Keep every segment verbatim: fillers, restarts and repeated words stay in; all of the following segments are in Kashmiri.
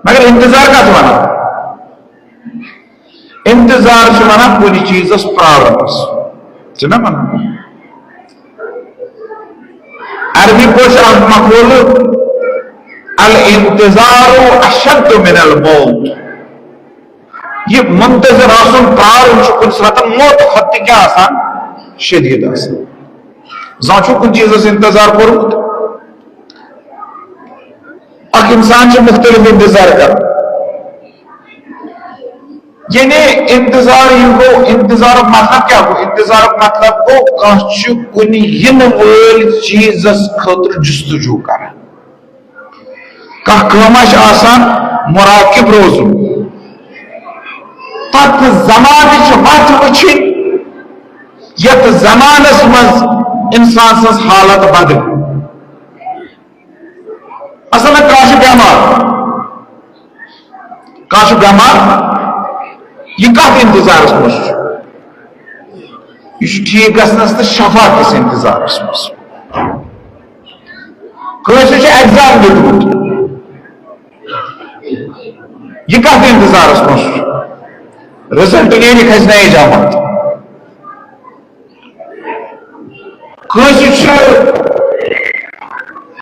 مگر انتظار کتھ ونان؟ انتظار چھِ ونان کُنہِ چیٖزس پرارُن۔ چھُنہ ونان؟ عربی پٲٹھۍ چھُ اکھ مقولہٕ، الانتظار اشد من الموت۔ یہِ منتظر آسُن، پرارُن چھُ کُنہِ ساتہٕ موت کھۄتہٕ تہِ کیٛاہ آسان؟ شدید آسان۔ زانٛہہ چھُ کُنہِ چیٖزس انتظار کوٚرمُت؟ اکھ انسان چھُ مختلف انتظار کران۔ یعنی انتظار یہِ گوٚو، انتظارُک مطلب کیٛاہ گوٚو؟ انتظارُک مطلب گوٚو کانٛہہ چھُ کُنہِ یِنہٕ وٲلۍ چیٖزس خٲطرٕ جستجو کران۔ کانٛہہ کٲمہ چھِ آسان مراقب روزُن۔ تتھ زمانٕچ وتھ وٕچھِنۍ، یتھ زمانس منٛز انسان سٕنٛز حالت بدلہِ۔ مثلاً کانٛہہ چھُ بٮ۪مار، کانٛہہ چھُ بٮ۪مار، یہِ کتھ انتظارس منٛز چھُ؟ یہِ چھُ ٹھیٖک گژھنس تہٕ شفا کِس انتظارس منٛز۔ کٲنٛسہِ چھُ ایگزام دیُتمُت، یہِ کتھ انتظارس منٛز چھُ؟ رزلٹ نیرِ، کھسہِ نَیہِ جماعت۔ کٲنٛسہِ چھُ،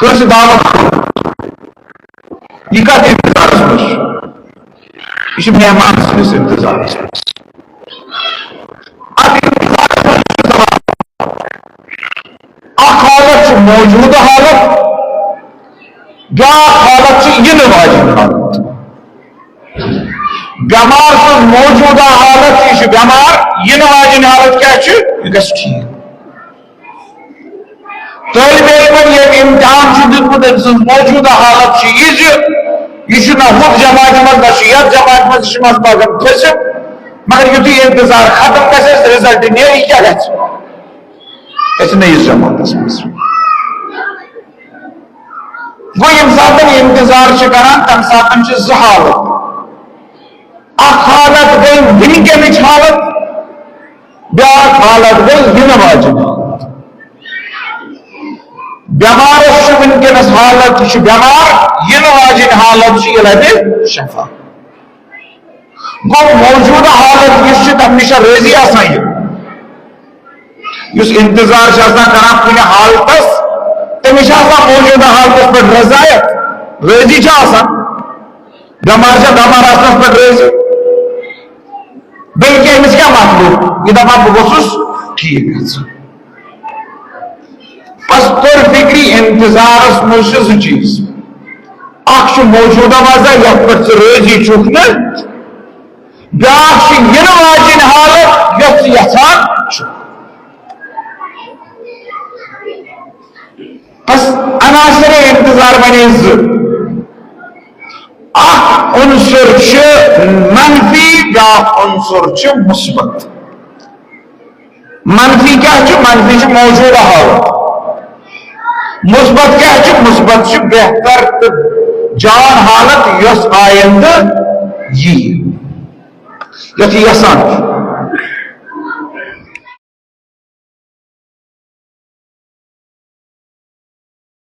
کٲنٛسہِ دعوت، یہِ کتھ انتظارس منٛز چھُ؟ یہِ چھُ مہمان سٕنٛدِس انتظارس منٛز۔ اتھ انتظارس منٛز چھُ زمان۔ اکھ حالت چھِ موجودٕ حالت، بیٛاکھ حالت چھِ یِنہٕ واجیٚنۍ حالت۔ بٮ۪مار سٕنٛز موجودٕ حالت، یہِ چھُ بٮ۪مار، یِنہٕ واجیٚنۍ حالت کیٛاہ چھِ؟ یہِ گژھِ ٹھیٖک۔ طٲلبِ علمن ییٚمۍ امتحان چھُ دیُتمُت، أمۍ سٕنٛز موجودٕ حالت چھِ یہِ زِ یہِ چھُ نہ ہُتھ جماعتہِ منٛز، نہ چھُ یتھ جماعتہِ منٛز، یہِ چھُ منٛزٕ باغن پھٔسِتھ۔ مگر یُتھُے امتظار ختم گژھِ، رزلٹ نیرِ، یہِ کیٛاہ گژھِ؟ گژھِ نٔیِس جماعتس منٛز۔ گوٚو، ییٚمہِ ساتہٕ انتظار چھِ کران، تمہِ ساتہٕ چھِ زٕ حالت۔ اکھ حالت گٔے وٕنکیٚنٕچ حالت، بیٛاکھ حالت گٔے یِنہٕ واجیٚنۍ حالت۔ بٮ۪مارس چھِ وٕنکیٚنس حالت، یہِ چھُ بٮ۪مار، یِنہٕ واجیٚنۍ حالت چھِ، یہِ لبہِ شفا۔ گوٚو، موجودٕ حالت یُس چھُ، تَمہِ نِش چھا رٲضی آسان یہِ؟ یُس انتظار چھُ آسان کران کُنہِ حالتس، تٔمِس چھِ آسان موجودٕ حالتس پٮ۪ٹھ رضایت، رٲضی چھُ آسان۔ بٮ۪مار چھا بٮ۪مار آسنس پٮ۪ٹھ رٲضی؟ بلکہِ أمِس کیٛاہ مطلوب؟ یہِ دپان، بہٕ گوٚژھُس ٹھیٖک گژھُن۔ بس توٚر فکری، انتظارس منٛز چھِ زٕ چیٖز۔ اکھ چھُ موجودٕ وضع، یتھ پٮ۪ٹھ ژٕ رٲضی چھُکھ نہٕ، بیٛاکھ چھِ یِنہٕ واجیٚنۍ حالت، یۄس ژٕ یژھان چھُکھ۔ بس عناصرِ انتظار بنے زٕ۔ اکھ عنصر چھُ منفی، بیٛاکھ عنصر چھُ مثبت۔ منفی کیٛاہ چھُ؟ منفی چھُ موجودٕ حالت۔ مثبت کیٛاہ چھُ؟ مثبت چھُ بہتر تہٕ جان حالت، یۄس آیندٕ یِیہِ، یۄس یہِ یژھان چھُ۔